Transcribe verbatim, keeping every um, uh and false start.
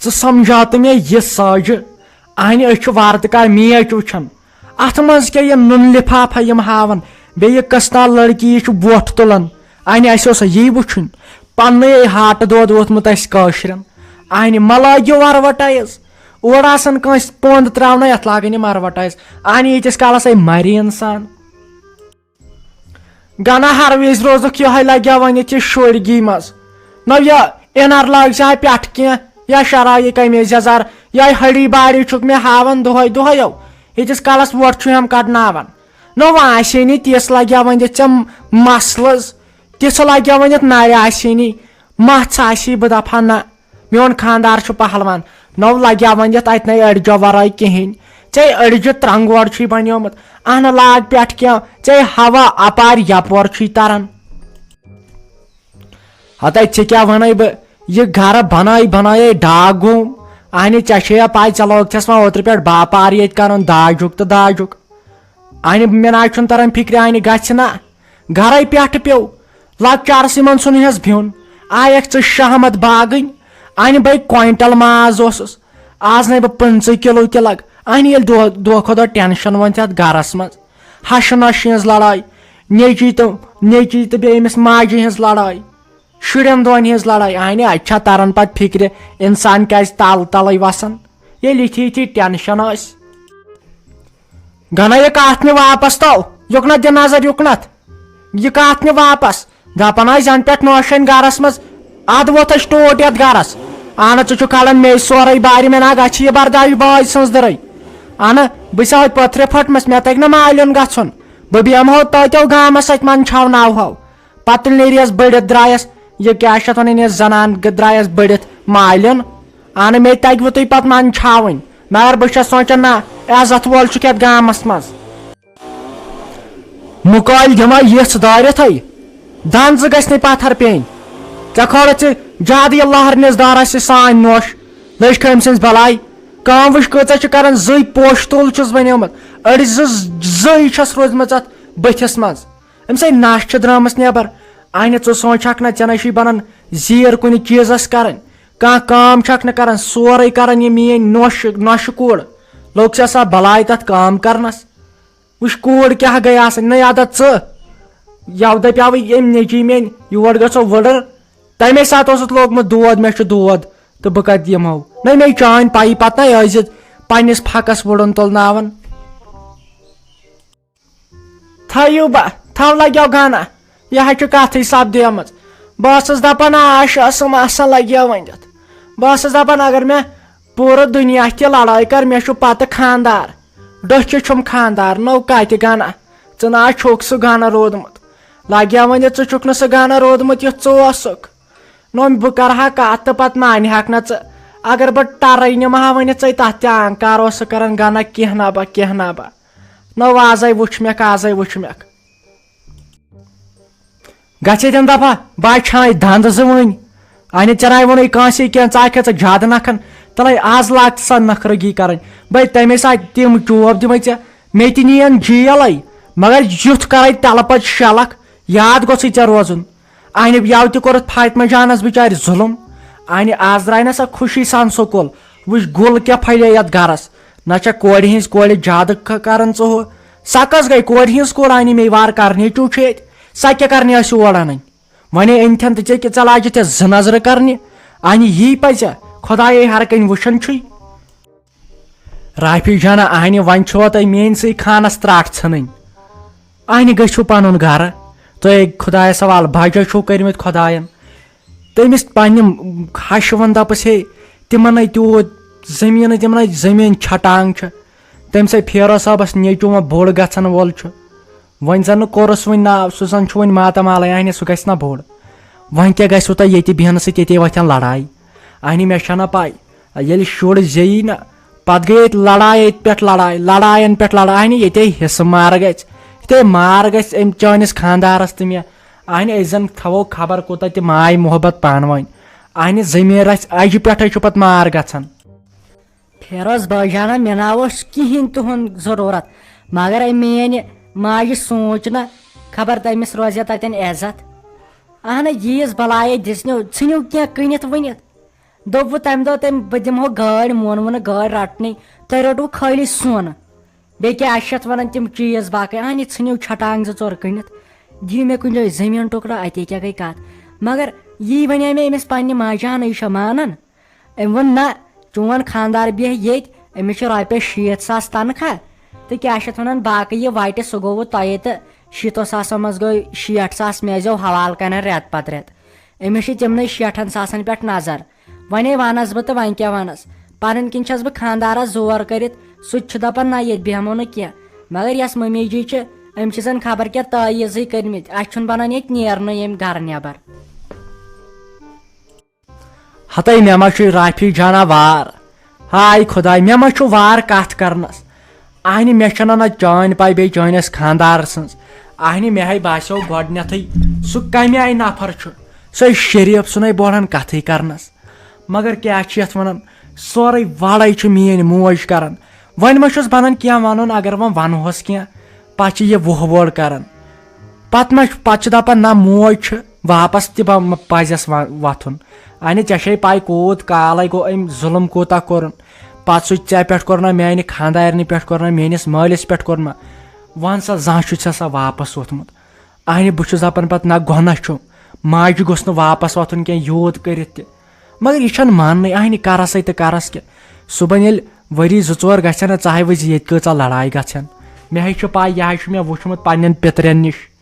ژٕ سمجھاو تہٕ مےٚ یہِ ساجہِ۔ اہنہِ، أسۍ چھِ وارٕ تہٕ کالہِ میچ وٕچھان۔ اتھ منٛز کیٛاہ یہِ نُن لفافہ یِم ہاوان، بیٚیہِ یہِ کٔژ تام لڑکی یہِ چھُ وۄٹھ تُلان۔ اہنہِ، اسہِ اوس یی وٕچھُن۔ پننُے ہاٹہٕ دود ووتھمُت اسہِ کٲشرٮ۪ن۔ اہنہِ، مہ لٲگِو advertise۔ اورٕ آسان کٲنٛسہِ پونٛد تراونَے، اتھ لاگان یِم advertise۔ اہنہِ، ییٖتِس کالس ہے مرِ انسان۔ گنا ہر وِزِ روزُکھ یِہوٚے لگیا ؤنِتھ یہِ شُرگی منٛز۔ نہ یہِ inner لاگہِ سا پٮ۪ٹھٕ کینٛہہ، یا شرایہِ قمیٖض یزار، یا ہڑی باڑی چھُکھ مےٚ ہاوان دۄہے دۄہے یو۔ ییٖتِس کالس وۄٹھ چھُ ہٮ۪م کڑناوان۔ نہ وۄنۍ آسے نہٕ تِژھ لگیا ؤنِتھ ژےٚ مسلہٕ، تِژھ لگیا ؤنِتھ نرِ آسے نہٕ، مژھ آسی، بہٕ دپہٕ ہا نہ۔ میون خاندار چھُ پہلوان، نو لگیا ؤنِتھ اتہِ نے أڑجو ورٲے کِہینۍ۔ ژےٚ أڑجہِ ترنٛگور چھُے بنیومُت۔ اہنہٕ لاگ پٮ۪ٹھ کینٛہہ، ژےٚ ہوا اپارِ یپور چھُے تران۔ ہتے ژےٚ کیٛاہ ونے بہٕ، یہِ گرٕ بنٲے بنٲے ڈاک گوم۔ اہنہِ ژےٚ چھےٚ یا پاے، ژےٚ لوگ چھس وۄنۍ اوترٕ پٮ۪ٹھ باپار ییٚتہِ کرُن داجُک تہٕ داجُک۔ اہنہِ مےٚ نہ چھُنہٕ تران فکرِ، اہنہِ گژھِ نہ۔ گرے پٮ۪ٹھٕ پیوٚو۔ لۄکچارس یِمن ژھُن ہٮ۪س بیوٚن۔ آیکھ ژٕ شہمت باگٕنۍ۔ انہِ بے کوینٹل ماز اوسُس۔ آز نے بہٕ پٕنٛژٕہ کِلوٗ تہِ لگ۔ انہِ ییٚلہِ دۄہ، دۄہ کھۄتہٕ دۄہ ٹینشن وۄنۍ چھِ اتھ گرس منٛز۔ ہشہِ نۄشہِ ہٕنٛز لڑٲے۔ نیٚچی تہٕ، نیٚچی تہٕ بیٚیہِ أمِس ماجہِ ہٕنٛز لڑٲے۔ شُرٮ۪ن دۄن ہٕنٛز لڑٲے۔ انہِ اتہِ چھا تران پتہٕ فکرِ، انسان کیازِ تل تلے وسان، ییٚلہِ یِتھی یِتھی ٹینشن ٲسۍ۔ گنا، یہِ کتھ نہِ واپس تو۔ یُکنتھ دِ نظر، یُکنتھ۔ یہِ کتھ نہِ واپس۔ دپان آسہِ زن پٮ۪ٹھ نوشن گرس منٛز۔ ادٕ ووٚتھ اسہِ ٹوٹھ یتھ گرس۔ اہنہٕ، ژٕ چھُکھ کھالان مے سورُے بارِ، مےٚ نا گژھِ یہِ برداش بٲے سٕنٛز دٕرٕے۔ اہنہٕ، بہٕ چھسا ہوٚتہِ پٔتھرِ پھٔٹمٕژ، مےٚ تگہِ نہٕ مالیُن گژھُن۔ بہٕ بیٚہمہٕ ہو تتہِ گامس سۭتۍ، منٛدچھاوناوہو۔ پتہٕ نیریس بٔڑِتھ درایس، یہِ کیٛاہ چھِ اتھ ونان، یہِ زنان گ-، درایس بٔڑِتھ مالیُن۔ اہنہٕ، مےٚ تگہِ وٕ تُہۍ پتہٕ منٛدچھاوٕنۍ۔ مگر بہٕ چھس سونٛچان، نہ، عزت وول چھُکھ یتھ گامس منٛز۔ مُکالۍ دِمے یِژھ دٲرِتھٕے، دَنٛد زٕ گژھِ نہٕ پتھر پیٚنۍ۔ ژےٚ کھٲرٕتھ ژٕ زیادٕ یہِ لہرنِس دارس یہِ سانۍ نوش، لٔج کھٔمۍ سٕنٛز بلاے۔ کٲم وٕچھ کۭژاہ چھِ کران، زٕے پوشہٕ تُل چھُس بنیومُت، أڑۍ زٕ، زٕے چھس روٗزمٕژ اتھ بٕتھِس منٛز۔ أمۍ سٕے نَس چھِ درٛامٕژ نٮ۪بر۔ اَنہِ ژٕ سونٛچھکھ نہ، ژےٚ نَے چھُے بنان زیٖر کُنہِ چیٖزس کرٕنۍ، کانٛہہ کٲم چھکھ نہٕ کران، سورُے کران یہِ میٛٲنۍ نوشہِ، نوشہِ کوٗر۔ لوٚگ ژےٚ سا بلاے تتھ کٲم کرنس۔ وٕچھ کوٗر کیٛاہ گٔے آسٕنۍ، نَے اَدا ژٕ۔ یَوٕ دَپیٛاوٕے أمۍ نیٚچی میٛٲنۍ، یور گژھو وٕڑٕر۔ تَمے ساتہٕ اوسُتھ لوگمُت دود، مےٚ چھُ دود تہٕ بہٕ کَتہِ یِمہو؟ نَے مے چٲنۍ پَیی پَتہٕ نَے ٲسۍ زِ پنٛنِس پھَکَس وٕڑُن تُلناوان۔ تھٲیِو بہ، تھَو لَگیو گَنہ، یہِ حظ چھُ کَتھٕے سَپدیمٕژ۔ بہٕ ٲسٕس دَپان آش ٲسٕم آسان لَگیو ؤنِتھ۔ بہٕ ٲسٕس دَپان اگر مےٚ پوٗرٕ دُنیا تہِ لڑٲے کر، مےٚ چھُ پتہٕ خاندار۔ ڈٔکھِ چھُم خاندار، نوٚو کتہِ گنہ؟ ژٕ نہ حظ چھُکھ سُہ گنہ روٗدمُت۔ لگیا وۄنۍ ژٕ چھُکھ نہٕ سُہ گنہ روٗدمُت یُتھ ژٕ اوسُکھ۔ نوٚم بہٕ کرٕ ہا کتھ تہٕ پتہٕ مانہِ ہاکھ نہ ژٕ۔ اگر بہٕ ٹرے نِمہٕ ہا وۄنۍ ژے تتھ تہِ آنکار اوس سُہ کران گنہ، کینٛہہ نہ با، کینٛہہ نہ با۔ نوٚو آزے وُچھ مےٚ، آزے وُچھ مےٚ۔ گژھِ ییٚتٮ۪ن دفعہ، بہٕ ہا چھانۍ دنٛد زٕ وٕنۍ۔ اَنہِ ژےٚ نَے ووٚنُے کٲنٛسے کینٛہہ، ژٕ آکھے ژٕ زیادٕ نکھن، تَلَے آز لاگ ژٕ سۄ نخرٕگی کرٕنۍ۔ بَے تَمے ساتہٕ تِم چوب دِمَے ژےٚ، مےٚ تہِ نِیَن جیلَے، مگر یُتھ کرَے تَلہٕ پتہٕ شلکھ، یاد گوٚژھُے ژےٚ روزُن۔ اَنہِ یَوٕ تہِ کوٚرُتھ فاطمہ جانَس بِچارِ ظُلُم۔ اَنہِ آز درٛاے نہ سۄ خوشی سان سکوٗل، وٕچھ گُل کیٛاہ پھَلے یَتھ گَرَس۔ نہ چھےٚ کورِ ہٕنٛزِ کورِ زیادٕ ک-، کران ژٕ ہُہ۔ سۄ کۄس گٔے کورِ ہٕنٛز کوٗر؟ اَنہِ مے وارٕ کرنہِ چوٗ چھُ ییٚتہِ۔ سۄ کیٛاہ کرنہِ آسہِ اور اَنٕنۍ؟ وۄنۍ أنۍ تھن تہٕ ژےٚ کہِ ژےٚ لاجہِ ژےٚ زٕ نظرٕ کرنہِ۔ اَنہِ یی پَزِ ژےٚ؟ خۄدایے ہر کَنہِ وٕچھان چھُے۔ رافی جانہ، اَنہِ وۄنۍ چھُوا تۄہہِ میٛٲنۍ سٕے خانَس ترٛٹھ ژھٕنٕنۍ؟ اَنہِ گٔژھِو پَنُن گرٕ۔ تُہۍ خۄدایَس حوالہٕ بجے چھِو کٔرمٕتۍ خۄدایَن۔ تٔمِس پننہِ ہشہِ وَن دَپَس، ہے، تِمَن ہے تیوٗت زٔمیٖنٕے، تِمَن ہے زٔمیٖن چھٹانگ چھِ۔ تٔمِس ہے پھیرو صٲبَس نیٚچوٗ وۄنۍ بوٚڑ گژھن وول چھُ۔ وۄنۍ زَن نہٕ کوٚرُس وۄنۍ ناو، سُہ زَن چھُ وۄنۍ ماتامالٕے، اہنہِ سُہ گژھِ نہ بوٚڑ۔ وۄنۍ کیٛاہ گژھِ تۄہہِ ییٚتہِ بیٚہنہٕ سۭتۍ، ییٚتے وۄتھن لڑاے؟ اہنہِ مےٚ چھَنہ پَے۔ ییٚلہِ شُر زیٚیی نہ، پتہٕ گٔے ییٚتہِ لڑاے، ییٚتہِ پٮ۪ٹھ لڑاے، لڑاین پٮ۪ٹھ لڑاے۔ اہنہِ ییٚتے حصہٕ مار گژھِ، ییٚتے مار گژھِ أمۍ چٲنِس خانٛدارس تہٕ مےٚ۔ اہنہِ أسۍ زَن تھاوو خبر کوٗتاہ تہِ ماے محبت پانہٕ ؤنۍ۔ اہنہِ زٔمیٖن رژھِ اَجہِ پٮ۪ٹھے چھُ پتہٕ مار گژھان۔ فیروز بٲے جانہ، مےٚ نہ اوس کِہینۍ تُہُنٛد ضروٗرت، مگر أمۍ میٛانہِ ماجہِ سوٗنٛچ نہ، خبر تٔمِس روزِ تتٮ۪ن عزت۔ اہنہ، ییٖژ بلایے دِژنو، ژھٕنِو کینٛہہ کٕنِتھ ؤنِتھ۔ دوٚپوُ تَمہِ دۄہ تٔمۍ، بہٕ دِمہو گٲڑۍ، مونوُ نہٕ گٲڑۍ رَٹنٕے، تۄہہِ روٚٹوُ خٲلی سۄن۔ بیٚیہِ کیٛاہ چھِ یَتھ وَنان تِم چیٖز باقٕے؟ اَہنہِ، ژھٕنِو چھٹانٛگ زٕ ژور کٕنِتھ، دِیِو مےٚ کُنہِ جایہِ زٔمیٖن ٹُکڑٕ، اَتے کیٛاہ گٔے کَتھ؟ مگر یی وَنے مےٚ أمِس پنٛنہِ ماجہِ ہَن، یہِ چھا مانان؟ أمۍ ووٚن، "نہ، چون خانٛدار بیٚہہِ ییٚتہِ، أمِس چھِ رۄپیَس شیٖتھ ساس تنخواہ، تہٕ کیٛاہ چھِ اَتھ وَنان، باقٕے یہِ وَٹہِ، سُہ گوٚوُ تۄہے، تہٕ شیٖتو ساسو منٛز گوٚو شیٹھ ساس مےٚ زیو حوالہٕ کَران رٮ۪تہٕ پَتہٕ رٮ۪تہٕ۔ أمِس چھِ تِمنٕے شیٹھَن ساسَن پٮ۪ٹھ نظر۔ وۄنۍ وَنَس بہٕ تہٕ وۄنۍ کیٛاہ وَنَس؟ پَنٕنۍ کِنۍ چھَس بہٕ خانٛدارَس زور کٔرِتھ، سُہ تہِ چھُ دَپان، 'نہ، ییٚتہِ بیٚہمو نہٕ کینٛہہ.' مگر یَس مٔمی جی چھِ، أمۍ چھِ زَن خبر کیٛاہ تٲویٖزٕے کٔرمٕتۍ، اَسہِ چھُنہٕ بَنان ییٚتہِ نیرنٕے ییٚمہِ گَرٕ نٮ۪بَر۔ ہتے مےٚ ما چھُے رافی جانا وار۔ ہاے خداے، مےٚ ما چھُ وار کتھ کرنس۔ اہنہِ مےٚ چھنہٕ نہ چٲنۍ پاے بیٚیہِ چٲنِس خاندار سٕنٛز۔ اہنہِ مےٚ ہے باسیو گۄڈنیتھٕے سُہ کمہِ آیہِ نفر چھُ۔ سُہ ہے شریف، سُہ نَے بوڑن کتھٕے کرنس۔ مگر کیٛاہ چھِ یتھ ونان، سورُے وڑے چھُ میٲنۍ موج کران۔ وۄنۍ ما چھُس بنان کینٛہہ ونُن، اگر وۄنۍ ونہوس کینٛہہ، پتہٕ چھِ یہِ وُہ ووڑ کران۔ پتہٕ ما چھُ، پتہٕ چھِ دپان، نہ موج چھِ، واپس تہِ با-، پزٮ۪س و-، وۄتھُن۔ اہنہِ ژےٚ چھے پاے کوٗت کالے گوٚو أمۍ ظُلم کوٗتاہ کوٚرُن۔ پتہٕ سُہ ژےٚ پٮ۪ٹھ کوٚر نہ، میانہِ خانٛدارنہِ پٮ۪ٹھ کوٚر نہ، میٲنِس مٲلِس پٮ۪ٹھ کوٚر نہ۔ وَن سا، زانٛہہ چھُ ژےٚ سا واپس ووٚتھمُت؟ اہنہِ بہٕ چھُس دپان پتہٕ، نہ گۄناہ چھُ، ماجہِ گوٚژھ نہٕ واپس وۄتھُن کینٛہہ یوٗت کٔرِتھ تہِ۔ مگر یہِ چھَنہٕ ماننٕے، اہنہِ کرس ہے تہٕ کرس کیٛاہ؟ صُبحن ییٚلہِ ؤری زٕ ژور گژھن نہ، ژٕ ہے وٕچھ ییٚتہِ کۭژاہ لڑایہِ گژھن۔ مےٚ ہے چھُ پاے، یہِ ہے چھُ مےٚ وُچھمُت پننٮ۪ن پِترٮ۪ن نِش۔